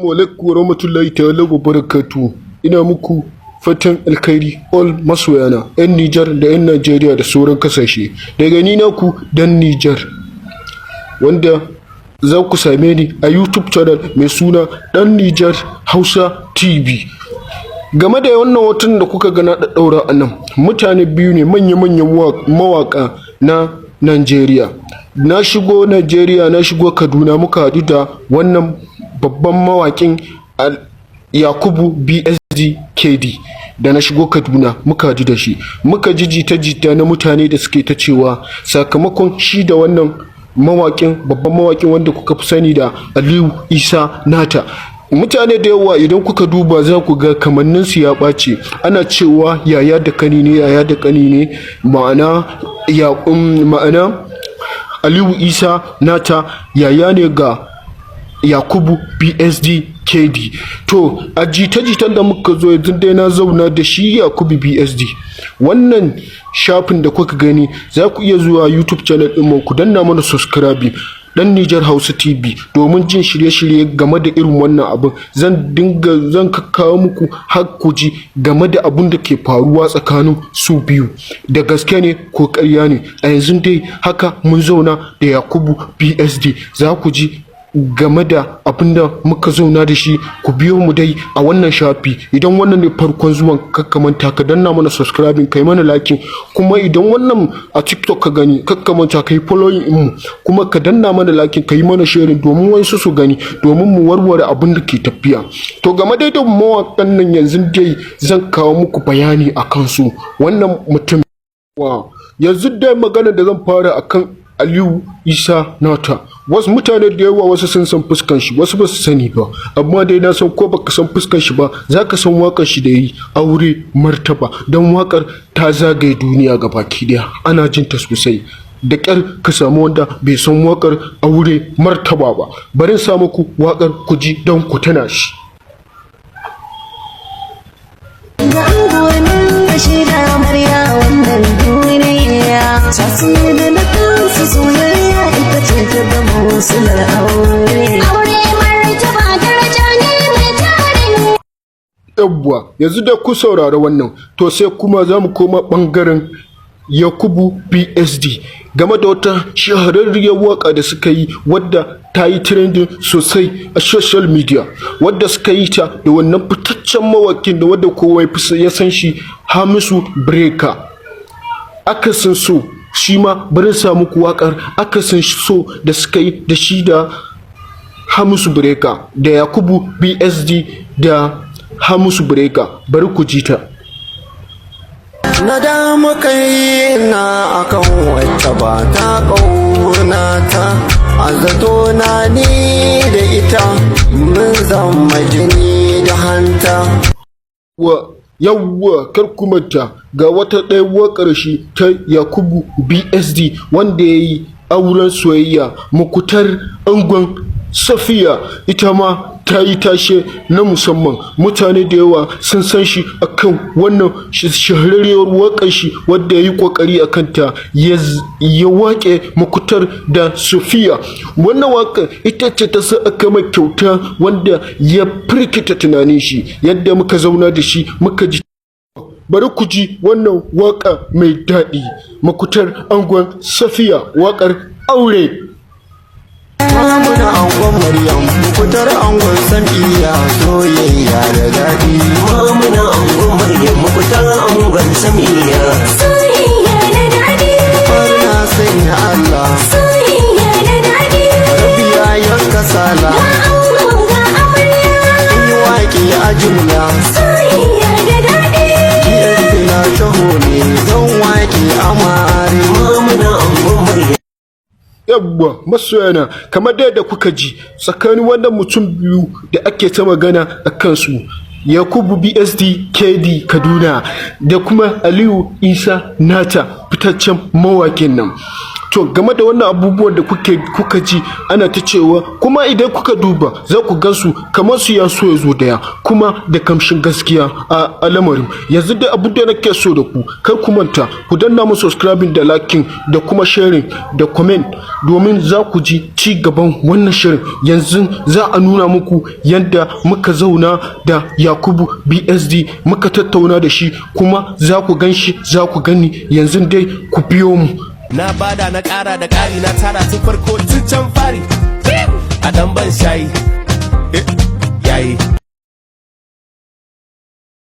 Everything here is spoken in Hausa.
Alaikum wa rahmatullahi ta'ala wa barakatuhu. Ina muku fatan alkhairi, all masoyana 'yan Nijar da 'yan Najeriya da sauran kasashe. Daga ni naku dan Nijar, wanda za ku same ni a YouTube channel mai suna Dan Nijar Hausa TV. Game da wannan hoton da kuka ga na ɗaɗɗaura a nan, mutane biyu ne, manya-manyan mawaka na Najeriya. Na shigo Najeriya, na shigo Kaduna, muka haɗu da wannan babban mawaƙin Yakubu BSD KD. Da na shigo Kaduna muka haɗu da shi, muka ji jita-jita na mutane da suke ta cewa sakamakon shi da wannan mawaƙin, babban mawaƙin wanda kuka fi sani da Aliyu Isa Nata. Mutane da yawa, idan kuka duba za ku ga kamanninsu ya ɓace. Ana cewa yaya da kani ne, yaya da kani ne. Ma'ana ya ma'ana Aliyu Isa Nata yaya ne ga Yakubu BSD KD. To, a jita-jitan da muka zo yanzu dai, na zauna da shi Yakubu BSD. Wannan shafin da kuka gani, za ku iya zuwa YouTube channel ɗin ku danna mana subscribe, Dan Nijar Hausa TV, domin jin shirye-shirye game da irin wannan abin. Zan dinga zan kawo muku har ku ji game da abun da ke faruwa tsakanin su biyu, da gaske ne ko ƙarya ne. A yanzu dai haka mun zauna da Yakubu BSD, za ku ji game da abin da muka zauna da shi. Ku biyo mu dai a wannan shafi. Idan wannan ne farkon zuwan ka, manta ka danna mana subscribing, kai mana liking. Kuma idan wannan a TikTok ka gani, kakka manta kai following mu, kuma ka danna mana liking, kai mana sharing domin wasu su gani, domin mu warware abin da ke tafiya. To, game dai da mawakan nan, yanzu dai zan kawo muku bayani akan su. Wannan mutum wa yanzu dai magana da zan fara akan Aliyu Isa Nata. Wasu mutane da yawa, wasu sun san fuskan shi, wasu ba su sani ba. Amma dai na san ko baka san fuskan shi ba, za ka san wakar shi da yi, "Aure Martaba", don wakar ta zagaye duniya baki daya, ana jin ta sosai. Da ƙyar ka samu wanda bai san wakar "Aure Martaba" ba. Bari in sa muku wakar ku ji don ku tana shi. Ga angonin da shi da amarya, wannan duniya tasiri da kansu, soyayya ita ce ta zama silar aure. Aure martaba daraja ne mai tarin Yawwa, yanzu da ku saurari wannan. To, sai kuma za mu koma ɓangaren Yakubu BSD game da wata shahararriyar waka da suka yi, wadda ta yi trending sosai a social media, wadda suka yi ta da wannan fitaccen mawakin da wadda kowa ya san shi, Hamisu Breaker, "Akasin So". Shi ma bari sa muku wakar "Akasin So" da suka yi da shi da Hamisu Breaker, da Yakubu BSD da Hamisu Breaker. Bari ku ji ta. Na damu kai na akan wacce ba ta ƙaunata, a zato na ni da ita mun zama jini da hanta. Wa yawwa, kar ku manta, ga wata ɗaya waƙar shi ta Yakubu BSD wanda ya yi, "Auren Soyayya Mukutar Angon Safiya". Ita ma ta yi tashe na musamman. Mutane da yawa sun san shi akan wannan shahararriyar waƙar shi wadda ya yi ƙoƙari a kanta, ya waƙe Mukutar da Safiya. Wannan waƙar ita ce ta sa aka mai kyauta wanda ya firkita tunanin shi. Yadda muka zauna da shi muka ji, bari ku ji wannan waƙa mai daɗi, "Mukutar Angon Safiya", waƙar aure. Mamuna angon Maryam, Mukutar angon Samiya, soyayya da daɗi. Mamuna angon Maryam, Mukutar angon Samiya. Soyayya da daɗi. Farna sanya Allah. Soyayya da daɗi. Rabiya yanka sala. Ga ango ga amarya. In yi waƙe a jumla. Soyayya da daɗi. Biyar na taho ne zan waƙe amare. Mamuna angon Maryam. Yawwa masoyana, kamar dai da kuka ji, tsakanin wannan mutum biyu da ake ta magana a kansu, Yakubu BSD KD Kaduna da kuma Aliyu Isa Nata, fitaccen mawakin nan. To, game da wannan abubuwan da kuka ji ana ta cewa, kuma idan kuka duba za ku gansu kamar su ya so ya zo daya, kuma da kamshin gaskiya a lamarin. Yanzu dai abu da nake so da ku, kar ku manta ku danna mu subscribing da liking da kuma sharing da comment, domin za ku ji ci gaban wannan shirin. Yanzu za a nuna muku yadda muka zauna da Yakubu BSD, muka tattauna da shi, kuma za ku gan shi, za ku gani. Yanzu dai ku biyo mu. Na bada, na ƙara da ƙari, na tara tun farko, tun can fari, a dan ban shayi.